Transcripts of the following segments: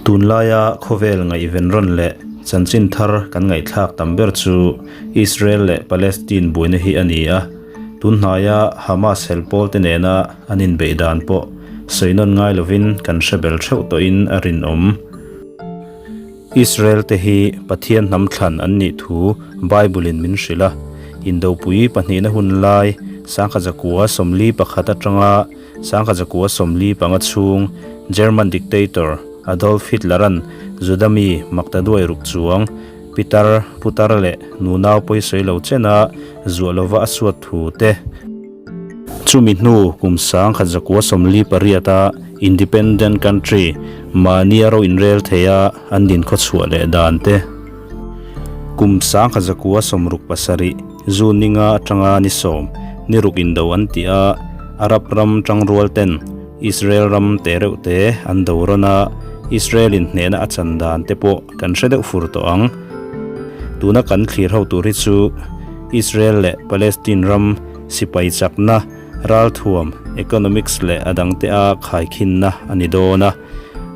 Tunlaia khawvel ngaihven rawn leh chanchin thar kan ngaihthlak tam ber chu Israel leh Palestine buaina hi a ni a. Tunhnaia Hamas helpawl te nena an inbeih dan pawh sawi nawn ngai lovin kan hre bel theuh tawhin a rinawm. Israel te hi Pathian hnam thlan an nih thu Bible in min hrilh a. Indopui pahnihna hun lai 1941 atanga 1945 chhung German dictator Adolf Hitler-a'n Juda mi maktaduai ruk chuang pitar, putar leh nunau pawisawi lo chena zuah lova a suat thu te, Chumi hnu kum 1948 a Independent country mahnia ro inrel theia an din khawchhuah leh dan te, kum 1967 June ni nga atanga ni sawm ni ruk indo an tih a, Arab ram tangrual ten Israel ram te reuh te an do rawn a, Israel in hnehna a chan dan te pawh kan hre deuh fur tawh ang. Tuna kan thlir ho tur hi chu Israel leh Palestine ram Sipai chakna, ralthuam, economics leh a dangte a khaikhinna a ni dawn a.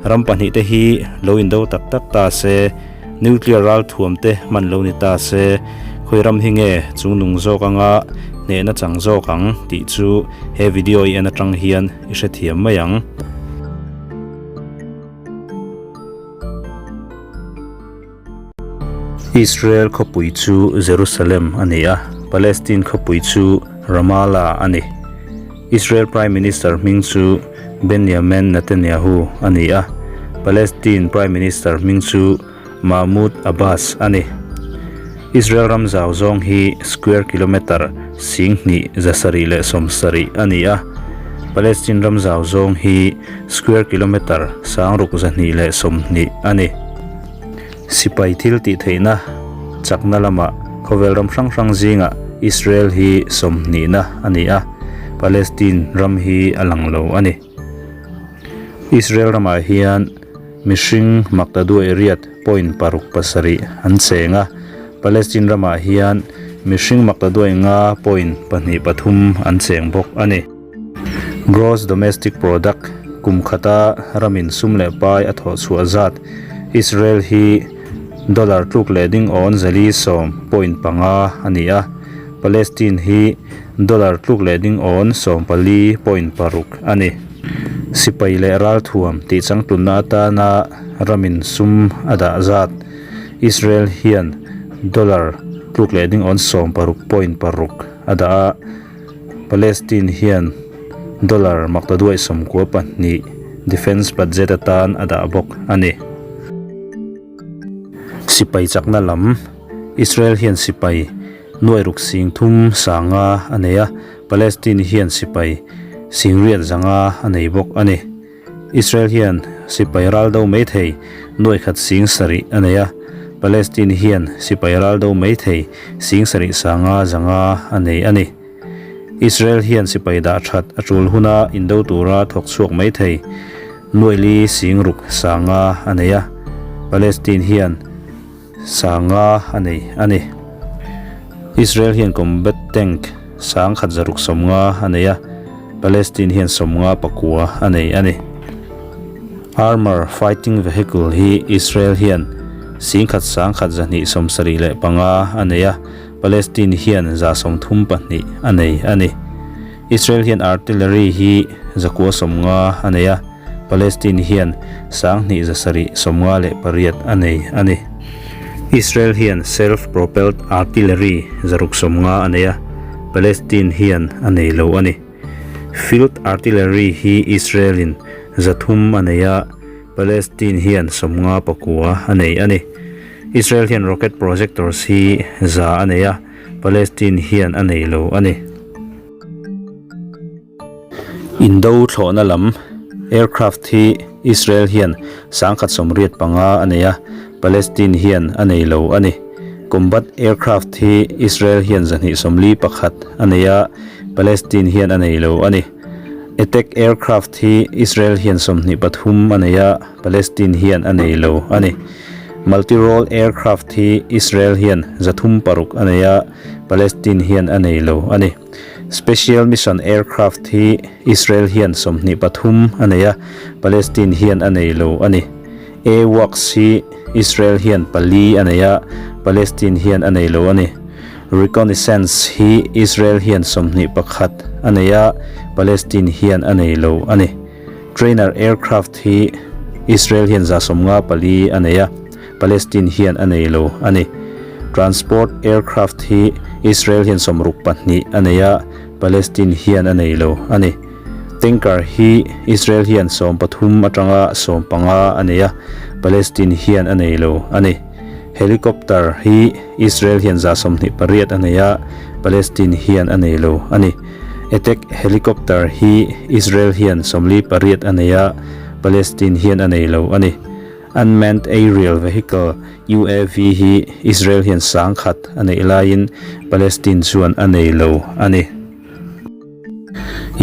Ram pahnihte hi lo indo tak tak ta se, nuclear ralthuam te hman lo ni ta se, khawi ram hi nge chungnung zawk anga hnehna chang zawk ang tih chu he video i en atang hian i hrethiam mai ang. Israel khawpui chu Jerusalem a ni a, Palestine khawpui chu Ramallah a ni. Israel Prime Minister hming chu Benjamin Netanyahu a ni a, Palestine Prime Minister hming chu Mahmoud Abbas a ni. Israel ram zau zawng hi square kilometre 2770 a ni a, Palestine ram zau zawng hi square kilometre 6220 a ni. Sipai thil tih theihna chakna lamah khawvel ram hrang hrang zingah Israel hi sawmhnihna a ni a, Palestine ram hi a lang lo a ni. Israel ramah hian mihring maktaduai riat point paruk pasarih an cheng a, Palestine ramah hian mihring maktaduai nga point pahnih pathum an cheng bawk a ni. Gross Domestic Product, Kum khata ramin sum leh pai a thawh chhuah zat Israel hi dollar tluk leh ding awn zali sawm point panga a ni a, Palestine hi dollar tluk leh ding awn sawm pali point paruk a ni. Sipai leh ralthuam tih changtlunna atana ramin sum a dah zat Israel hian dollar tluk leh ding awn sawm paruk point paruk a dah a. Palestine hian dollar maktaduai 92 defence budget atan a dah bawk a ni. Sipai chakna lam, Israel hian sipai nuai ruk sing thum sanga a nei a, Palestine hian sipai sing riat zanga a nei bawk a ni. Israel hian sipai ral do mai thei nuai khat sing sarih a nei a, Palestine hian sipai ral do mai thei sing sarih sanga zanga a nei a ni. Israel hian sipai dah that a tul huna indo tura thawk chhuak mai thei nuai li sing ruk sanga a nei a, Palestine hian sanga a nei a ni. Israel hian combat tank sang khat zaruk sawmnga a nei a, Palestine hian sawmnga pakua a nei a ni. Armour fighting vehicle hi Israel hian singkhat sang khat zahnih sawmsarih leh panga a nei a, Palestine hian za sawmthum pahnih a nei a ni. Israel hian artillery hi zakua sawmnga a nei a, Palestine hian sanghnih zasarih sawmnga leh pariat a nei a ni. Israel hian self-propelled artillery zaruk sawmnga a nei a, Palestine hian a nei lo a ni. Field artillery hi Israel-in zathum a nei a, Palestine hian sawmnga pakua a nei a ni. Israel hian rocket projectors hi za a nei a, Palestine hian a nei lo a ni. Indo thlawhna lam aircraft hi Israel hian sangkhat sawmriat panga a nei a, Palestine hian a nei lo a ni. Combat aircraft hi Israel hian zahnih sawmli pakhat a nei a, Palestine hian a nei lo a ni. Attack aircraft hi Israel hian sawmhnih pathum a nei a, Palestine hian a nei lo a ni. Multi-role aircraft hi Israel hian zathum paruk a nei a, Palestine hian a nei lo a ni. Special Mission Aircraft hi Israel hian 23 a nei a, Palestine hian a nei lo a ni. AWACS hi Israel hian pali a nei a, Palestine hian a nei lo a ni. Reconnaissance hi Israel hian 21 a nei a, Palestine hian a nei lo a ni. Trainer Aircraft hi Israel hian 54 a nei a, Palestine hian a nei lo a ni. Transport Aircraft hi Israel hian 62 a nei a, Palestine hian a nei lo a ni. Tanker hi Israel hian 13 atanga 15 a nei a, Palestine hian a nei lo a ni. Helicopter hi Israel hian 28 a nei a, Palestine hian a nei lo a ni. Attack Helicopter hi Israel hian 48 a nei a, Palestine hian a nei lo a ni. Unmanned Aerial Vehicle, UAV, hi Israel hian 1000 a neih laiin Palestine chuan a nei lo a ni.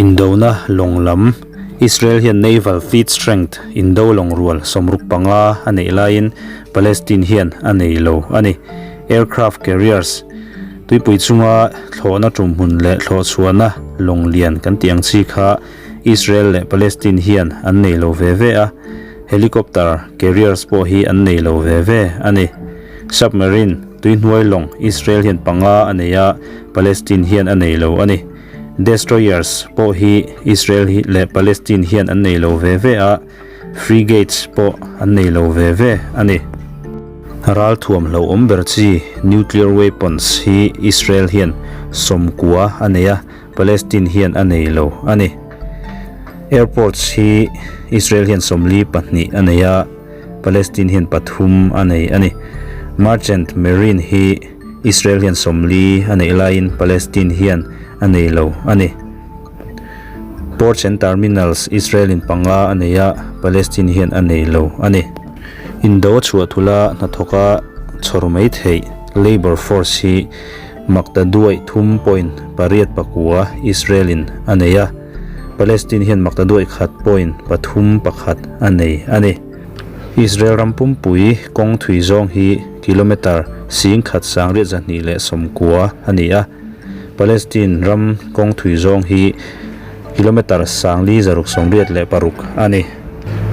Indona lawng lam, Israel hian Naval Fleet Strength indo lawng rual 65 a neih laiin Palestine hian a nei lo a ni. Aircraft Carriers, Tuipui chunga thlawhna tumhmun leh thlawhchhuahna lawng lian kan tih ang chi kha Israel leh Palestine hian an nei lo ve ve a, Helicopter carriers pawh hi an nei lo ve ve a ni. Submarine, tuihnuai lawng, Israel hian panga a nei a, Palestine hian a nei lo a ni. Destroyers pawh hi Israel leh Palestine hian an nei lo ve ve a, Frigates pawh an nei lo ve ve a ni. Ral thuam hlauhawm ber chi nuclear weapons hi Israel hian 90 a nei a, Palestine hian a nei lo a ni. Airports hi Israel hian 42 a nei a, Palestine hian pathum a nei a ni. Merchant Marine hi Israel hian 40 a neih laiin Palestine hian a nei lo a ni. Ports and Terminals Israel in panga a nei a, Palestine hian a nei lo a ni. Indo chhuah thula hnathawka chhawr mai theih labour force hi Makta duaih thum point pariat pakua Israel in a nei a, Palestine hian makta duaih khat point pathum pakhat a nei a ni. Israel ram pumpui kawng thui zawng hi kilometre 12,290 a ni a, Palestine ram kawng thui zawng hi kilometre 4686 a ni.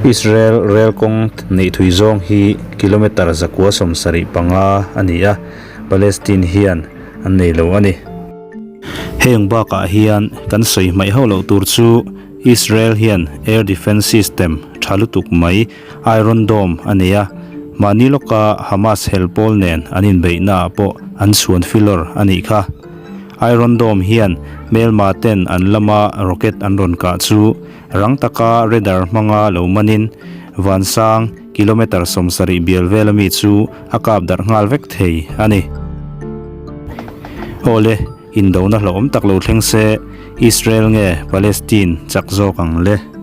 Israel rel kawng neih thui zawng hi kilometre 975 a ni a. Palestine hian an nei lo a ni. Heng bakah hian kan sawi hmaih hauh loh tur chu Israel hian air defence system tha lutuk mai Iron Dome a nei a, mahni lawka Hamas hel pawl nen an inbeihnaah pawh an chhuan filawr a nih kha. Iron Dome hian hmelma ten an lama rocket an rawn kah chu rang taka radar hmanga lo manin vansang kilometre 70 bial vel ami chu a kap darh nghal vek thei a ni. Awle, indona hlauhawm tak lo thleng se, Israel nge Palestine chak zawk ang le?